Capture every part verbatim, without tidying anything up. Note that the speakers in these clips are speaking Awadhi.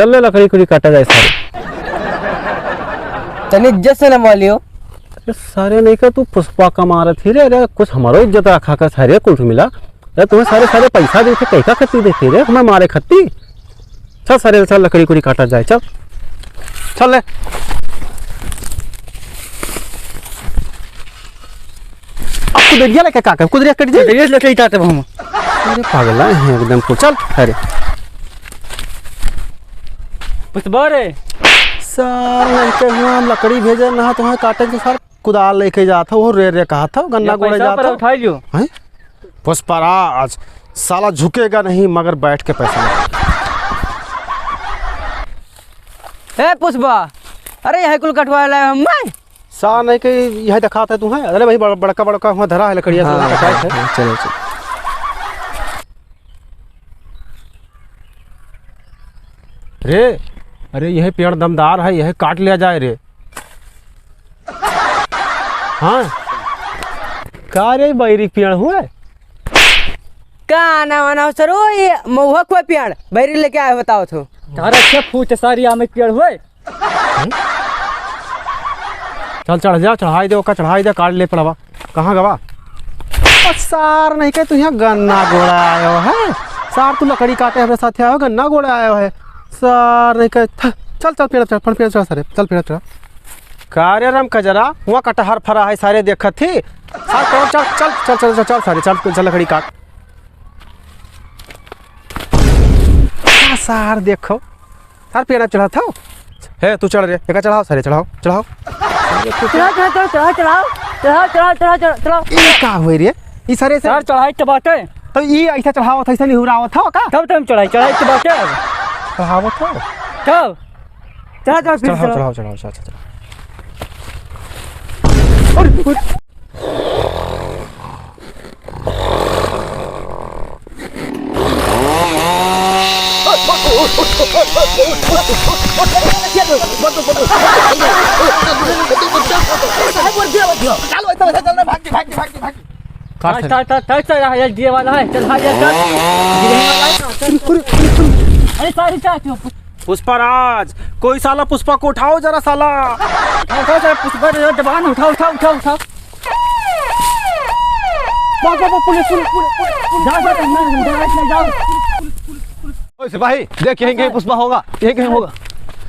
चल ले, लकड़ी उकड़ी काटा जाए सारे। तनी इज्जत से न बोलियो। अरे सारे नहीं का तू पुष्पा का मारत ही रे, अरे कुछ हमारो इज्जत रखा कर सारे कुल मिला। अरे तुम्हें सारे सारे पैसा देते, कैसा खत्ती देते रे, हमें मारे खत्ती। चल सारे, चल लकड़ी उकड़ी काटा जाए, चल। चल ले। अब कुदरिया लेके का कर, कुदरिया कट जाए। कुदरिया लेके ही काटे हम। अरे पागल है एकदम को, चल। अरे पुष्पा रे। सार लड़के हुआ लकड़ी भेजे ना, तुम्हें काटे के सार कुदाल लेके जात हो, वो रे रे कहा था, गन्ना ये गोड़े पैसा जात पर हो। उठाई लियो। हैं? पुष्पराज, साला झुकेगा नहीं मगर बैठ के पैसा लेगा। ए पुष्पा, अरे यह कुल कटवा लाए हम मैं। सा नहीं कि यह दिखाता है तू है। अरे भाई बड़-, बड़का बड़का हुआ धरा है लकड़िया से हाँ, कटाए हाँ, थे। हाँ, चलो, चलो। रे, अरे यह पेड़ दमदार है, यह काट लिया जाए रे। हाँ। का रे बैरी के पेड़ हुए? का आना वाना हो सरो, ये महुआ को पेड़ बैरी लेके आए बताओ तो। तारा छह फूट सारी आम के पेड़ हुए। चल चढ़ जा, चढ़ाई दे ओका, चढ़ाई दे, काट ले पड़वा। कहाँ गवा? ओ सार नहीं के तू यहाँ गन्ना गोड़ा आयो है। सार तू लकड़ी काटे हमरे साथ आयो, गन्ना गोड़ा आयो है। सार नहीं के थ-, चल चल पेड़ चढ़, पेड़ चढ़ सारे, चल पेड़ चढ़। का रे राम कजरा, हुआ कटहर फरा है सारे देखत ही। सार चढ़, चल चल चल चल चल चल सारे, चल चल लकड़ी काट। का सार देखो, सार पेड़ चढ़ा था। हे तू चढ़ रे, एका चढ़ाओ सारे, चढ़ाओ चढ़ाओ। चढ़ा, चढ़ा, चढ़ा, चढ़ा, चढ़ा, चढ़ा, चढ़ा, चढ़ा, चढ़ा। ई का होई रे? ई सारे से सार चढ़ाई तो बाटे। तो ई ऐसा चढ़ावत है, ऐसा निहुरावत हो का? तब तुम चढ़ाई, चढ़ाई तो बाटे। चढ़ावत हो? तब। चढ़ा, चढ़ा, फिर चढ़ाओ, चढ़ा। चढ़ाओ, चढ़ाओ, चढ़ाओ, चढ़ाओ। अरे, अरे। चलो, चलो, चलो, भाग, भाग, भाग, भाग। काट काट, काट, काट, काट, काट, ये वाला है, चल, भाग, चल, चल। गिरने वाला है, चल। अरे, sorry, चाचा। पुष्पराज, कोई साला पुष्पा को उठाओ जरा साला। उठाओ, उठाओ, उठाओ, पुष्पा रे, जवान, उठाओ, उठाओ, उठाओ, उठाओ। भागो, भागो, पुलिस, पुलिस, पुलिस, पुलिस। जाओ, जाओ, जाओ, जाओ, जाओ। ओए सिपाही, देख यहीं कहीं पुष्पा होगा, यहीं कहीं होगा।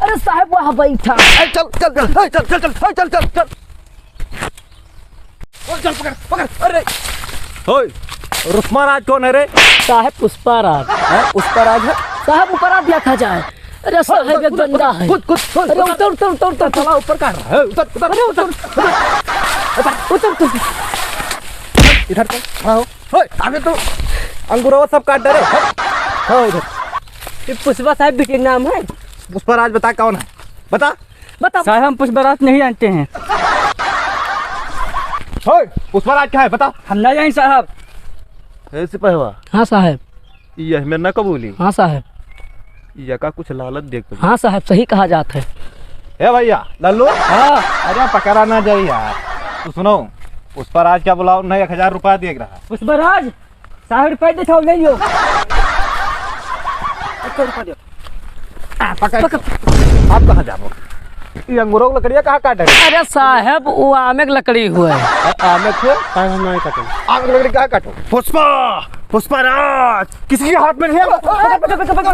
अरे साहब, वहाँ बैठा। ए, चल, चल, चल, ए, चल, चल, चल, ए, चल, चल, चल। ओ, चल, पकड़, पकड़, अरे। ओए, रुस्मा राज कौन है रे? साहब पुष्पा राज। हैं, पुष्पा राज है? साहब ऊपर आ दिया खा जाए। अरे साहब, उतर, ये उतर, गंदा उतर, है। कूद, कूद, कूद, अरे उतर। उतर, उतर, उतर, उतर। साला ऊपर काट रहा है, उतर, उतर, अरे उतर, उतर, उतर। उतर, उतर। इधर चल, खड़ा हो। ओए, आगे तो अंगूरवा सब काट डाले। हट, खड़ा हो इधर। ये पुष्पा साहब बेटे के नाम है। पुष्पा राज बता कौन है? बता। बताओ। साहब, हम पुष्पराज नहीं जानते हैं। ओए, पुष्पराज क्या है, बता। हम ना जाएं साहब। ए सिपहवा। हाँ साहब। ये हमें ना कबूली। हाँ साहब। ये का कुछ लालच देख। हाँ साहब, सही कहा जात है। ए भैया, लल्लू। हाँ। अरे पकड़ा ना जाए यार। तू सुनो, पुष्पराज क्या बुलाओ, नहीं एक हजार रुपया देख रहा। पुष्पराज, साठ रुपया देता हूँ, ले लियो। अच्छा, रुपया दियो। आ, पकड़। पकड़। आप कहाँ जाबो? ये अंगूरों की लकड़ियाँ कहाँ काटे? अरे साहब, वो आमे की लकड़ी हुए। आ-, आमे को? काहे हम नहीं काटे? आमे की लकड़ी कहाँ काटो? पुष्पा, पुष्पा राज, किसी के हाथ में नहीं है। पकड़, पकड़, पकड़, पकड़।